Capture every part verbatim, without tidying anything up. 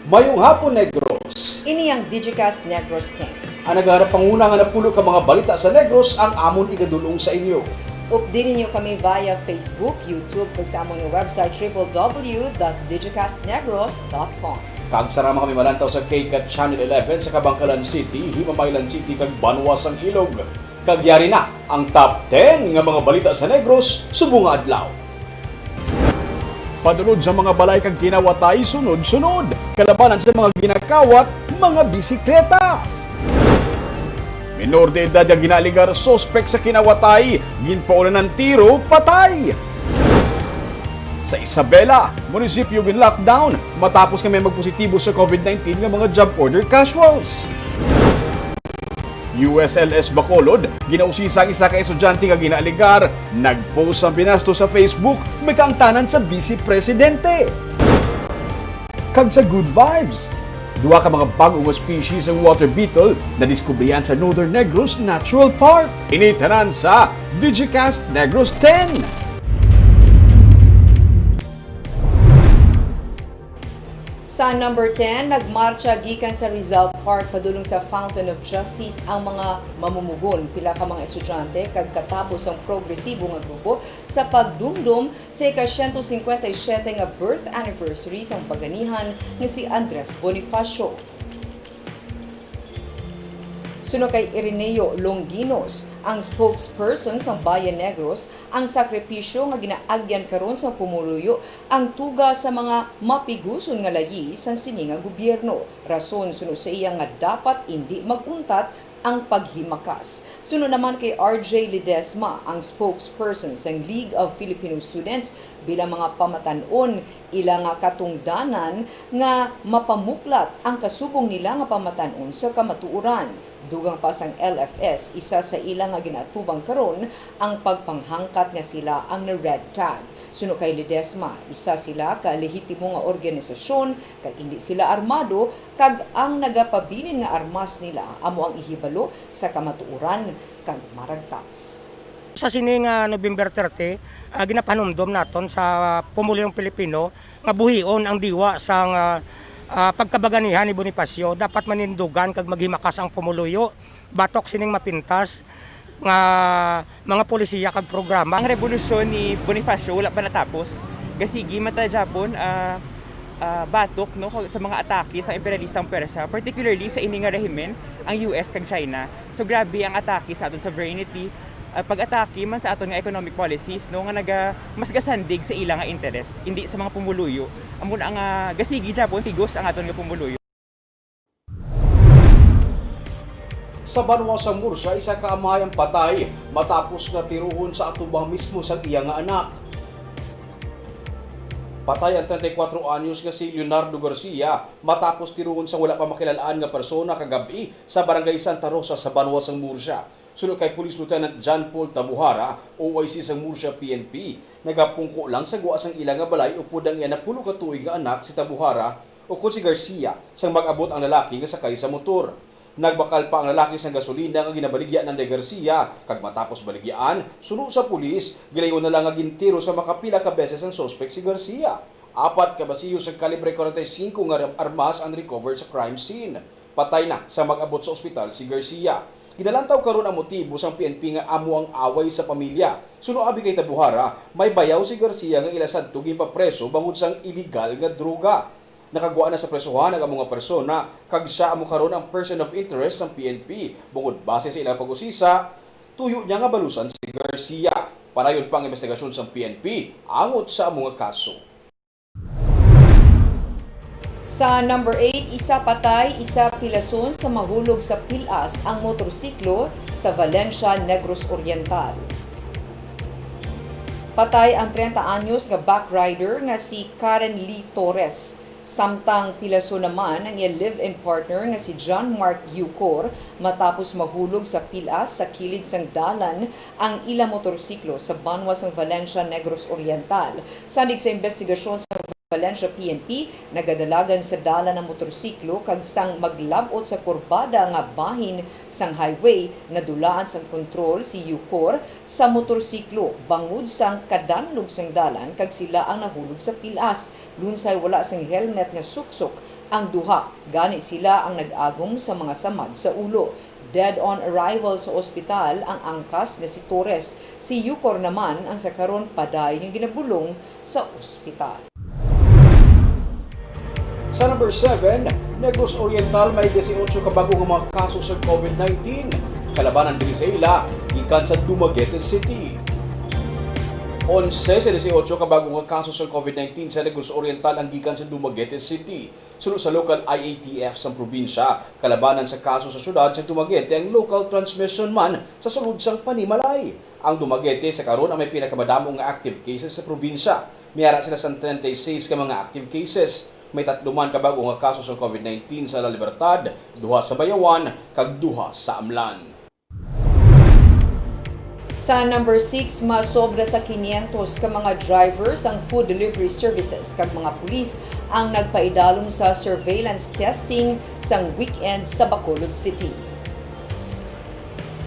Mayong hapon, Negros. Ini ang Digicast Negros ten. Ang nagahanap panguna nga napulo ka mga balita sa Negros ang amon igadul-ong sa inyo. Updi ninyo kami via Facebook, YouTube, kag sa amon nga website, triple W dot digicast negros dot com. Kag sarama kami malantaw sa K cat Channel eleven sa Kabankalan City, Himamaylan City, kag Banwa sang Ilog. Kag yari na ang top ten nga mga balita sa Negros subong nga adlaw. Padulod sa mga balay kag kinawatay sunod-sunod, kalabanan sa mga ginakawat, mga bisikleta. Minor de edad nga ginaaligar suspek sa kinawatay, ginpaulanan tiro, patay. Sa Isabela, munisipyo gin-lockdown matapos nga may magpositibo sa COVID nineteen nga mga job order casuals. U S L S Bacolod, ginausisa ang isa ka estudyante nga ginaaligar nag-post sang binastos sa Facebook, may kaangtanan sa Vice Presidente. Kag sa Good Vibes, duha ka mga bag-o nga species sang water beetle nadiskubrihan sa Northern Negros Natural Park. Ini tanan sa Digicast Negros ten. Sa number ten, nagmartsa gikan sa Rizal Park padulong sa Fountain of Justice ang mga mamumugon, pila ka mga estudyante, kag katapo sang progresibo nga grupo sa pagdumdom sa ika-siyento singkwenta y siyete nga birth anniversary sang paganihan nga si Andres Bonifacio. Suno kay Ireneo Longinos, ang spokesperson sang Bayan Negros, ang sakripisyo nga ginaagyan karon sang pumuluyo ang tuga sa mga mapiguson nga layi sang sini nga gobyerno. Rason, suno sa iya, nga dapat indi mag-untat ang paghimakas. Suno naman kay R J Ledesma, ang spokesperson sang League of Filipino Students, bilang mga pamatan-on, ila nga katungdanan nga mapamuklat ang kasubong nila nga pamatan-on sa kamatuoran. Dugang pa sang L F S, isa sa ila nga ginaatubang karon ang pagpanghangkat nga sila ang na-red tag. Suno kay Ledesma, isa sila ka lehitimo nga organisasyon kag indi sila armado, kag ang nagapabilin nga armas nila amo ang ihibalo sa kamatuoran kag maragtas. Sa sini nga November thirty, ah, ginapanumdom naton sa pumuluyong Pilipino nga buhion ang diwa sang, ah, ah, pagkabaganihan ni Bonifacio. Dapat manindugan kag maghimakas ang pumuluyo batok sining mapintas nga mga polisiya kag programa. Ang rebolusyon ni Bonifacio wala pa natapos. Gasigi man ta gyapon, ah, ah, batok, no, sa mga atake sa imperialistang pwersa, particularly sa ini nga rehimen, ang U S kag China. So, grabe ang atake sa aton sovereignty, ah, pag-atake man sa aton nga economic policies, no, nga naga-, mas gasandig sa ila nga interes, hindi sa mga pumuluyo. Amo na nga gasigi gyapon, pigos ang aton nga pumuluyo. Sa banwa sa Murcia, isa ka amay ang patay matapos nga tiruhon sa atubang mismo sang iya nga anak. Patay ang treinta y cuatro anyos nga si Leonardo Garcia matapos tiruhon sa wala pa makilal-an nga persona kagab-i sa Barangay Santa Rosa sa banwa sang Murcia. Suno kay Police Lieutenant John Paul Tabuhara, O I C sang Murcia P N P, nagapungko lang sa gwa sang ila nga balay upod ang iya napulo ka tuig nga anak si Tabuhara, ukon si Garcia, sang mag-abot ang lalaki nga sakay sa motor. Nagbakal pa ang lalaki sang gasolina nga ginabaligya ni Garcia, kag matapos baligyaan, suno sa pulis, gilayon na lang nga gintiro sa makapila ka beses ang suspek si Garcia. Apat ka basiyo sang kalibre forty-five nga armas ang recover sa crime scene. Patay na sa mag-abot sa ospital si Garcia. Ginalantaw karon ang motibo sang P N P nga amo ang away sa pamilya. Suno abi kay Tabuhara, may bayaw si Garcia nga ila sadto ginpapreso bangod sang iligal nga droga. Nakagwa na sa presohan ang amo nga persona, kag sia amo karon ang person of interest sang P N P, bangod base sa ilang pag-usisa, tuyo niya nga balusan si Garcia. Padayon pa ang investigasyon sang P N P angot sa amo nga kaso. Sa number eight, isa patay, isa pilason sa mahulog sa pil-as ang motorsiklo sa Valencia, Negros Oriental. Patay ang treinta anyos nga backrider nga si Karen Lee Torres. Samtang pilason naman ang iya live-in partner nga si John Mark Yucor matapos mahulog sa pil-as sa kilid sang dalan ang ila motorsiklo sa banwa sang Valencia, Negros Oriental. Sandig sa investigasyon sa Valencia P N P, nagadalagan sa dalan ang motorsiklo kag sang maglab-ot sa kurbada nga bahin sang highway, nadulaan sang kontrol si Yucor sa motorsiklo bangod sang kadanlog sang dalan kag sila ang nahulog sa pil-as. Lunsay wala sing helmet nga suksok Ang duha gani sila ang nag-agom sa mga samad sa ulo. Dead on arrival sa ospital ang angkas nga si Torres. Si Yukor naman ang sa karon padayon nga ginabulong sa ospital. Sa number seven, Negros Oriental may dieciocho ka bago nga mga kaso sa COVID nineteen, kalabanan diri sa ila gikan sa Dumaguete City. Onse sa dieciocho ka bago nga kaso sa COVID nineteen sa Negros Oriental ang gikan sa Dumaguete City. Suno sa local I A T F sang probinsya, kalabanan sa kaso sa syudad sa Dumaguete ang local transmission man sa sulod sang panimalay. Ang Dumaguete sa karon ang may pinakamadamo nga active cases sa probinsya. May ara sila sang treinta y seis ka mga active cases. May tatlo man ka bag-o nga kaso sa COVID nineteen sa La Libertad, duha sa Bayawan, kag duha sa Amlan. Sa number six, masobra sa quinientos ka mga drivers, ang food delivery services kag mga pulis ang nagpaidalom sa surveillance testing sang weekend sa Bacolod City.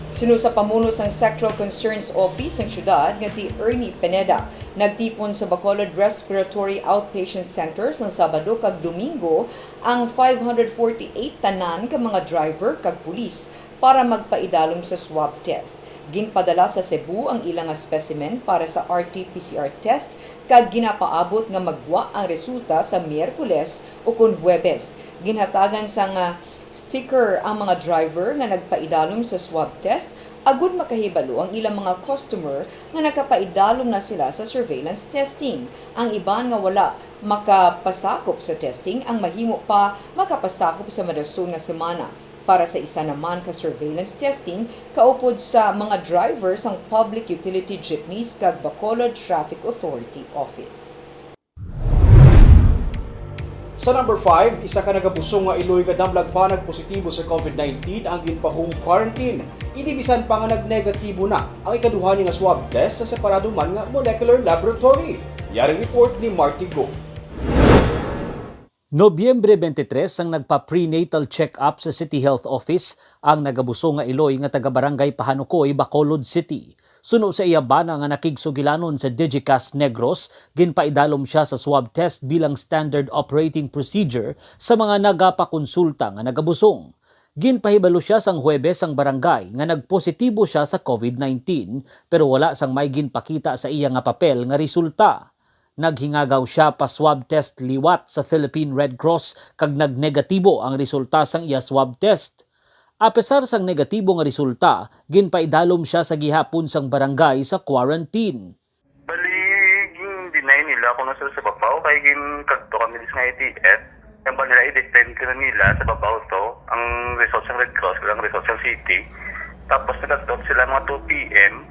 Suno sa pamuno sang Sectoral Concerns Office sang syudad nga si Ernie Pineda, nagtipon sa Bacolod Respiratory Outpatient Center sang Sabado kag Domingo ang five hundred forty-eight tanan ka mga driver kag pulis para magpaidalom sa swab test. Ginpadala sa Cebu ang ila nga specimen para sa R T P C R test kag ginapaabot nga maggwa ang resulta sa Miyerkules ukon Huwebes. Ginhatagan sang sticker ang mga driver nga nagpaidalom sa swab test agud makahibalo ang ilang mga customer nga nakapaidalom na sila sa surveillance testing. Ang iban nga wala makapasakop sa testing ang mahimo pa makapasakop sa madason nga semana. Para sa isa naman ka surveillance testing kaupod sa mga driver sang public utility jeepneys kag Bacolod Traffic Authority Office. Sa number five, isa ka nagabusong nga iloy nga damlag pa nagpositibo sa COVID nineteen ang ginpa-home quarantine. Ini bisan pa nga nagnegatibo na ang ikaduha ni nga swab test sa separado man nga molecular laboratory. Yari report ni Marty Go. Nobyembre twenty-three ang nagpa-prenatal check-up sa City Health Office ang nagabusong nga iloy nga taga Barangay Pahanukoy, Bacolod City. Suno sa iya bana nga nakigsugilanon sa Digicast Negros, ginpaidalom siya sa swab test bilang standard operating procedure sa mga nagapakonsulta nga nagabusong. Ginpahibalo siya sang Huwebes sang barangay nga nagpositibo siya sa COVID nineteen, pero wala sang may ginpakita sa iya nga papel nga resulta. Naghingagaw siya pa swab test liwat sa Philippine Red Cross kag nagnegatibo ang resulta sang iya swab test. Apesar sang negatibo nga resulta, ginpaidalom sia sa gihapon sang barangay sa quarantine. Bali, gin-deny nila kuno sila sa babaw kay ginkadto kami sa I T F. Ang ba nila i-defend kuno nila sa babaw to, ang result sa Red Cross, ang result sa city. Tapos nagkadto sila mga two P M.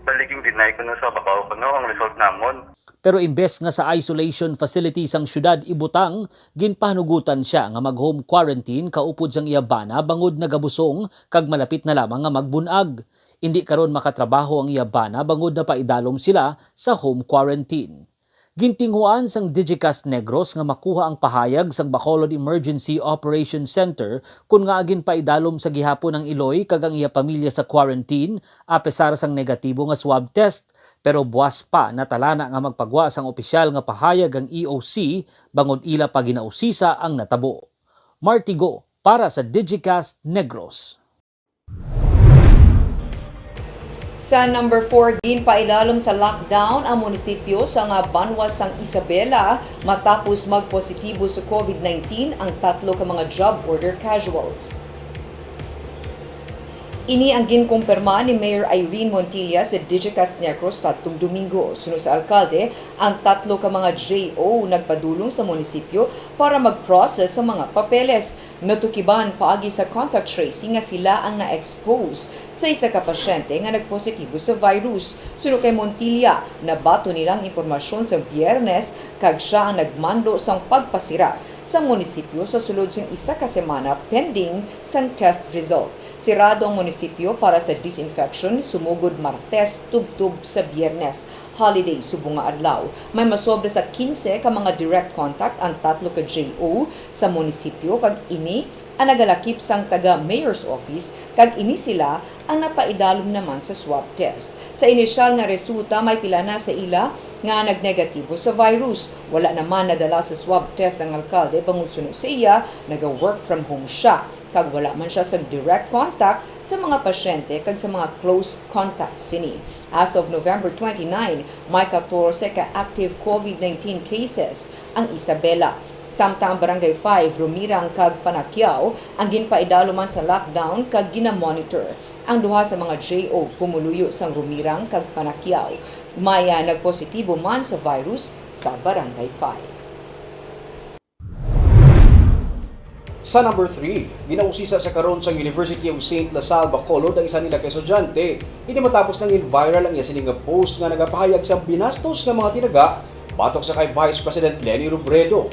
Bali, gin-deny kuno sa babaw kuno ang result namon. Pero imbes nga sa isolation facility sang siyudad ibutang, ginpahanugutan sia nga mag-home quarantine kaupod sang iya bana bangod nagabusong kag malapit na lamang nga magbun-ag. Indi karon makatrabaho ang iya bana bangod napaidalom sila sa home quarantine. Gintinguhaan sang Digicast Negros nga makuha ang pahayag sang Bacolod Emergency Operations Center kon ngaa ginpaidalom sa gihapon ang iloy kag ang iya pamilya sa quarantine apesar sang negatibo nga swab test. Pero buas pa natalana nga magpagwa sang opisyal nga pahayag ang E O C bangod ila pa ginausisa ang natabo. Martigo para sa Digicast Negros. Sa number four, ginpaidalom sa lockdown ang munisipyo sa nga banwa sang Isabela matapos magpositibo sa COVID nineteen ang tatlo ka mga job order casuals. Ini ang ginkumpirma ni Mayor Irene Montilla sa Digicast Negros sadtong Domingo. Suno sa alkalde, ang tatlo ka mga J O nagpadulong sa munisipyo para mag-process sa mga papeles. Natukiban paagi sa contact tracing nga sila ang na-expose sa isa ka pasyente nga nagpositibo sa virus. Suno kay Montilla, nabaton nila ang impormasyon sa Biyernes kag sia ang nagmando sang pagpasira sa munisipyo sa sulod sang isa ka semana pending sang test result. Sirado ang munisipyo munisipyo para sa disinfection sumugod Martes tubtob sa Biyernes, holiday subong nga adlaw. May masobra sa quince ka mga direct contact ang tatlo ka J O sa munisipyo, kag ini ang nagalakip sang taga Mayor's Office, kag ini sila ang napaidalom naman sa swab test. Sa inisyal nga resulta, may pila na sa ila nga nagnegatibo sa virus. Wala naman nadala sa swab test ang alkalde, bangod suno sa iya, naga-work from home siya, kag wala man siya sa direct contact sa mga pasyente kag sa mga close contact sini. As of November twenty-nine, may katorse ka active COVID nineteen cases ang Isabela. Samtang ang Barangay five, Romirang kag Panaquiao ang ginpaidalom man sa lockdown kag ginamonitor. Ang duha sa mga J O pumuluyo sang Romirang kag Panaquiao. May, ah, nagpositibo man sa virus sa Barangay five. Sa number three, ginausisa sa karon sang University of Saint La Salle, Bacolod ang isa nila ka estudyante. Ini matapos nga gin-viral ang iya sini nga post nga nagapahayag sa binastos nga mga tinaga batok sa kay Vice President Leni Robredo.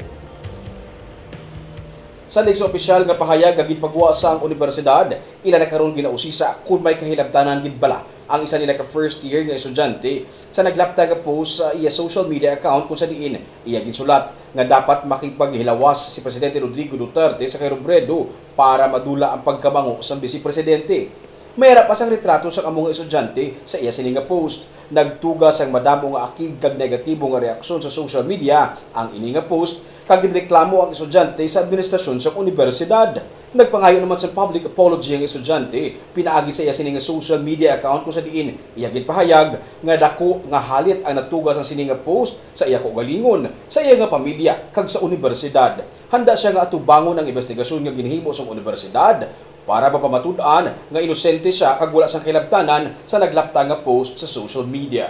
Sa next opisyal nga pahayag nga ginpagwa sang unibersidad, ila na karon ginausisa kon may kahilabtanan gid bala ang isa nila ka first year nga estudyante sa naglapta nga post sa iya social media account, kung sa diin iya ginsulat nga dapat makipaghilawas si Presidente Rodrigo Duterte sa kay Robredo para madula ang pagkabango sang Vice Presidente. May ara pa sang retrato sang amo nga estudyante sa iya sini nga post. Nagtuga sang madamo nga akig kag negatibo nga reaksyon sa social media ang ini nga post, kag ginreklamo ang estudyante sa administrasyon sang unibersidad. Nagpangayo naman sang public apology ang estudyante pinaagi sa iya sini nga social media account, kung sa diin iya ginpahayag nga dako nga halit ang natuga sang sini nga post sa iya kaugalingon, sa iya nga pamilya, kag sa unibersidad. Handa sia nga atubangon ang investigasyon nga ginhimo sang unibersidad para mapamatud-an nga inosente sia kag wala sang kahilabtanan sa naglapta nga post sa social media.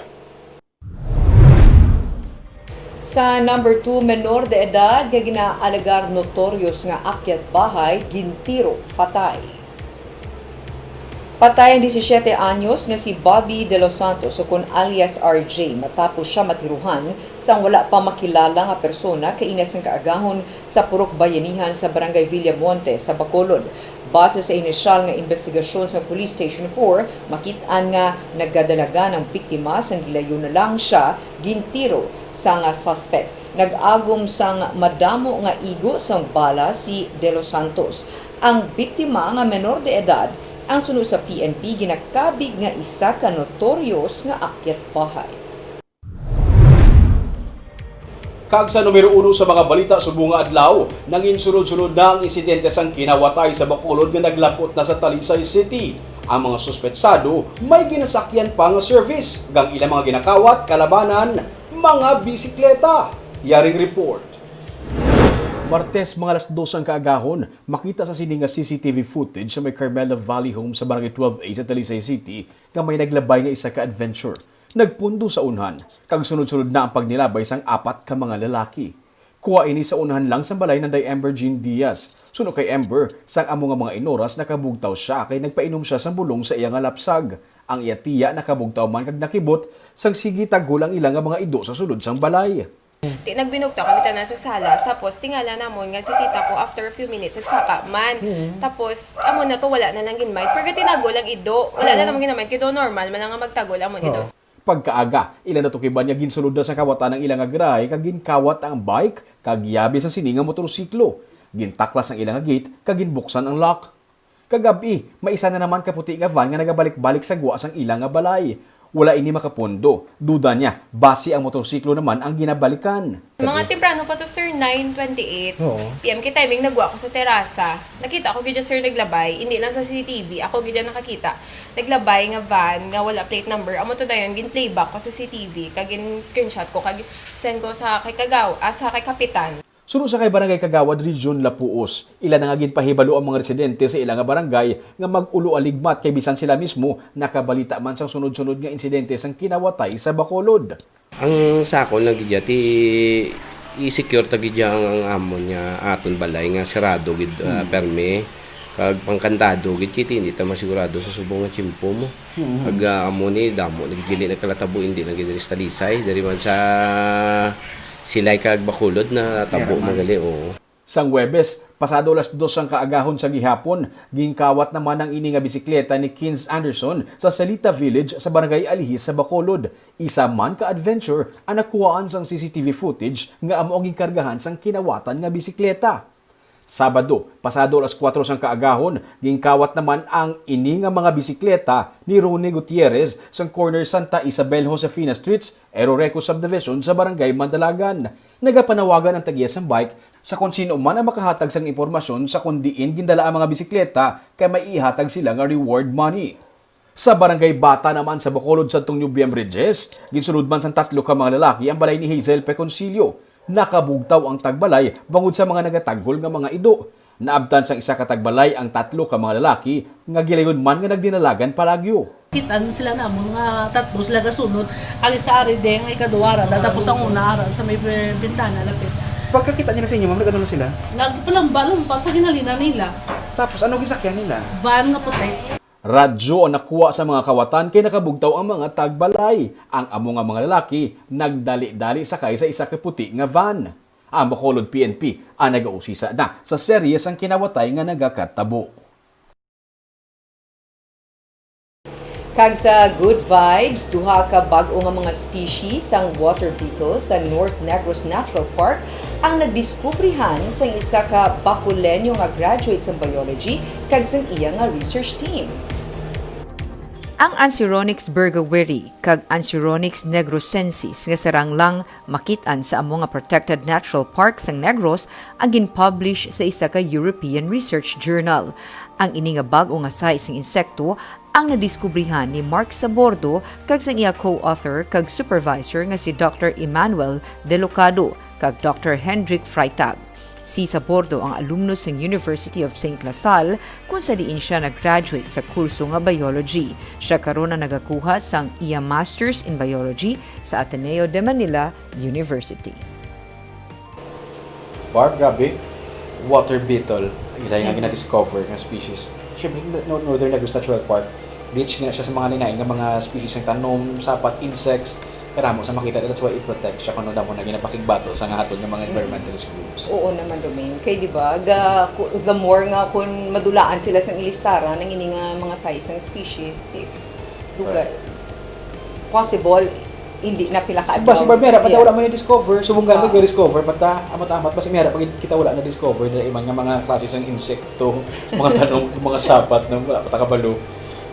Sa number two, menor de edad nga ginaalegar notorious nga akyat bahay, gintiro patay. Patay ang disisiete anyos nga si Bobby De Los Santos, o kon alias R J, matapos siya matiruhan sang wala pa makilala nga persona kaina sang kaagahon sa Purok Bayanihan sa Barangay Villamonte sa Bacolod. Base sa inisyal nga imbestigasyon sa Police Station four, makit-an nga nagadalagan ang biktima sang gilayon na lang siya gintiro sang suspect. Nag-agom sang madamo nga igo sang bala si De Los Santos. Ang biktima nga menor de edad ang suno sa P N P ginakabig nga isa ka notorious nga akyat bahay. Kag sa numero uno sa mga balita subong nga adlaw, nanginsunod-sunod na ang insidente sang kinawatay sa Bacolod nga naglapot na sa Talisay City. Ang mga suspetsado may ginasakyan pa nga service, kag ang ilang mga ginakawat kalabanan mga bisikleta. Yaring report. Martes, mga alas dos ang kaagahon, makita sa sini nga C C T V footage sa may Carmela Valley Home sa Barangay twelve A sa Talisay City nga may naglabay nga isa ka adventure. Nagpundo sa unhan, kag sunod-sunod na ang pagnilabay sang apat ka mga lalaki. Kuha ini sa unhan lang sang balay nanday Amber Jean Diaz. Suno kay Amber, sang amo nga mga inoras nakabugtaw siya kay nagpainom siya sang bulong sa iya nga lapsag. Ang iya tiya nakabugtaw man kag nakibot sang sige taghol ang ila nga mga ido sa sulod sang balay. Ti nagbinugtaw kami tanan sa sala, tapos tingala namon nga si tita ko after a few minutes nagsaka man. Mm. Tapos amo na to, wala na lang ginmind. Pero tinago lang ido, wala lang Oo. namon ginmind kay do normal man lang nga magtago lang amon ido. Oo. Pagkaaga, ila natukiban nga ginsulod na sa kawatan ang ila nga garahe kag ginkawat ang bike kag yabi sa sini nga motorsiklo. Gintaklas ang ila nga gate kag ginbuksan ang lock. Kagab-i, may isa na naman ka puti nga van nga nagabalik-balik sa gwa sang ila nga balay. Wala ini makapundo. Duda niya, basi ang motorsiklo naman ang ginabalikan. Mga temprano pa to, sir, nine twenty-eight Oo. P M. Kay timing nagwa ko sa terasa. Nakita ko gid, sir, naglabay. Hindi lang sa C C T V. Ako gid ang nakakita. Naglabay nga van nga wala plate number. Amo to dayon, gin-playback ko sa C C T V. Kag gin-screenshot ko. Kag send ko sa kay Kagaw, ah, sa kay Kapitan. Suno sa kay Barangay Kagawad, Region Lapuos, ila na nga ginpahibalo ang mga residente sa ila nga barangay nga mag-ulo aligmat kay bisan sila mismo nakabalita man sang sunod-sunod nga insidente sang kinawatay sa Bacolod. Ang sakon lang gid ya, ti i-secure ta gid ya ang, ang amon nga aton balay nga sarado gid, ah, Hmm. permi. Kag pangkandado gid, kay ti hindi ta masigurado sa subong nga tiyempo mo. Hmm. Kag, ah, amo ni, damo na gid gali nagkalatabo, hindi lang gid diri sa Talisay, diri man sa Silay kag Bacolod na tabo Meron man man. gali, oo. Sang Huwebes, pasado alas dos sang kaagahon sa gihapon, ginkawat naman ang ini nga bisikleta ni Kins Anderson sa Salita Village sa Barangay Alihis sa Bacolod. Isa man ka adventure ang nakuhaan sang C C T V footage nga amo ang ginkargahan sang kinawatan nga bisikleta. Sabado, pasado alas kuwatro sang kaagahon, ginkawat naman ang ini nga mga bisikleta ni Ronnie Gutierrez sang corner Santa Isabel Josefina Streets, Eroreco Subdivision sa Barangay Mandalagan. Nagapanawagan ang tagiya sang bike sa kon sino man ang makahatag sang impormasyon sa kon diin gindala ang mga bisikleta kay may ihatag sila nga reward money. Sa Barangay Bata naman sa Bacolod sadtong Nobyembre diyes, ginsulod man sang tatlo ka mga lalaki ang balay ni Hazel Peconcillo. Nakabugtaw ang tagbalay bangod sa mga nagataghol nga mga ido. Naabtan sang isa ka tagbalay ang tatlo ka mga lalaki nga gilayon man nga nagdinalagan palagyo. Kitaan sila namon nga tatlo sila gasunod. Ang isa ari deng, ang ikaduha ara, tapos ang una ara sa may bintana lapit. Pagkakita nila sa inyo, ma'am, nag-ano na sila? Nagpalamba-lamba sa ginhalina nila. Tapos, ano gisakyan nila? Van nga puti. Radyo ang nakuha sa mga kawatan kay nakabugtaw ang mga tagbalay. Ang amo nga mga lalaki nagdali-dali sakay sa isa ka puti nga van. Ang Bacolod P N P ang nagausisa na sa seryes ang kinawatay nga nagakatabo. Kag sa good vibes, duha ka bag-o nga mga species sang water beetle sa North Negros Natural Park ang nagdiskubrihan sang isa ka Bacoleño nga graduate sang biology kag sang iya nga research team. Ang Ansironix bergaweri kag Ansironix negrosensis nga sarang lang makit-an sa amo nga protected natural park sang Negros ang gin-publish sa isa ka European research journal. Ang ini nga bag-o nga size sang insekto ang nadiskubrihan ni Mark Sabordo kag sang iya co-author kag supervisor nga si Doctor Emmanuel Delocado kag Doctor Hendrik Freitag. Si Sabordo ang alumno sang University of Saint La Salle, kung sa diin sia nag-graduate sa kurso nga biology. Sia karon ang nagakuha sang iya Masters in Biology sa Ateneo de Manila University. Barb, grabe. Water beetle. Ang isa nga Mm. gina-discover nga species. Siyempre, no-, Northern Negros Natural Park. Rich nga siya sa mga ninain nga mga species ng tanom, sapat, insects. Karamo sa makita. That's why i-protect siya kung ano na ginapakigbato sa nga hatod nga mga environmentalist groups. Oo naman, Romaine. Kay, di ba, ga-, ku-, the more nga kung madulaan sila sa ilistaran, ang ini nga mga size ng species, di, duga, Right. possible, hindi na pila ka Basi adlaw. Ba, mera, pata wala Yes. man yung discover, subong gamit Oo. yung discover, pata amat-amat, basi mera, pag kita wala na discover, na iman nga mga klase sang insekto, mga tanom, mga sapat, na wala pa ta kabalo.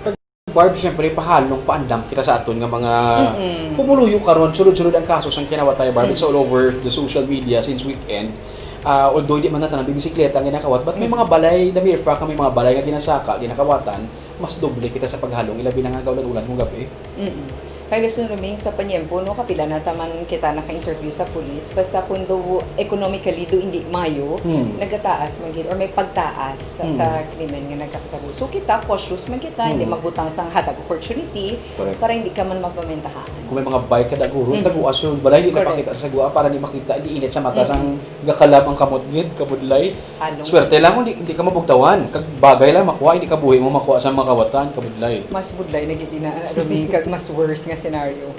Kag Barb, siyempre, pahalong, paandam kita sa aton nga mga Mm-mm. pumuluyo karon, sulod-sulod ang kaso sang kinawatay, Barb. It's Mm. all over the social media since weekend. Ah, although hindi man na tanan bibisikleta ang ginakawat, but may Mm. mga balay, the mere fact nga may mga balay nga ginasaka, ginakawatan, mas doble kita sa paghalong, ilabi na nga gaulan-ulan kung gabi. Mm. Kay gusto namin sa panyempo, no, kapila na taman kita naka-interview sa pulis. Basta kung do economically do hindi mayo, Hmm. nagataas man gid or may pagtaas sa, Hmm. sa krimen nga nagakatabo. So kita, cautious man kita, hindi Hmm. magbutang sang hatag opportunity Correct. para hindi ka man mapamentahaan. Kung may mga bike ka daguro, Mhm. taguas yung balay, hindi Correct. napakita sa sagwa para hindi makita, hindi init sa mata Mm-mm. sang gakalam ang kamot gid, kabudlay. Halong Swerte lang kung di, di ka mabugtawan. Kag bagay lang makuha, hindi ka buhi mo makuha sa mga kawatan, kabudlay. Mas budlay na gid na, Romy, kag mas worse nga senaryo.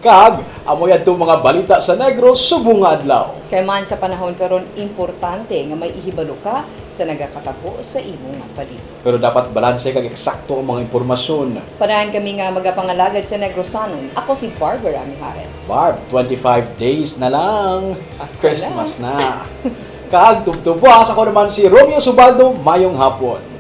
Kag, amo yadto mga balita sa Negros subong nga adlaw. Kay man sa panahon karon, importante nga may ihibalo ka sa nagakatabo sa imo nga paligid. Pero dapat balanse kag eksakto ang mga impormasyon. Panahan kami nga magapangalagad sa Negrosanon. Ako si Barbara Mijares. Barb, twenty-five days na lang. Pasko Christmas na. Kag tubtob buwas, ako naman si Romeo Subaldo. Mayong hapon.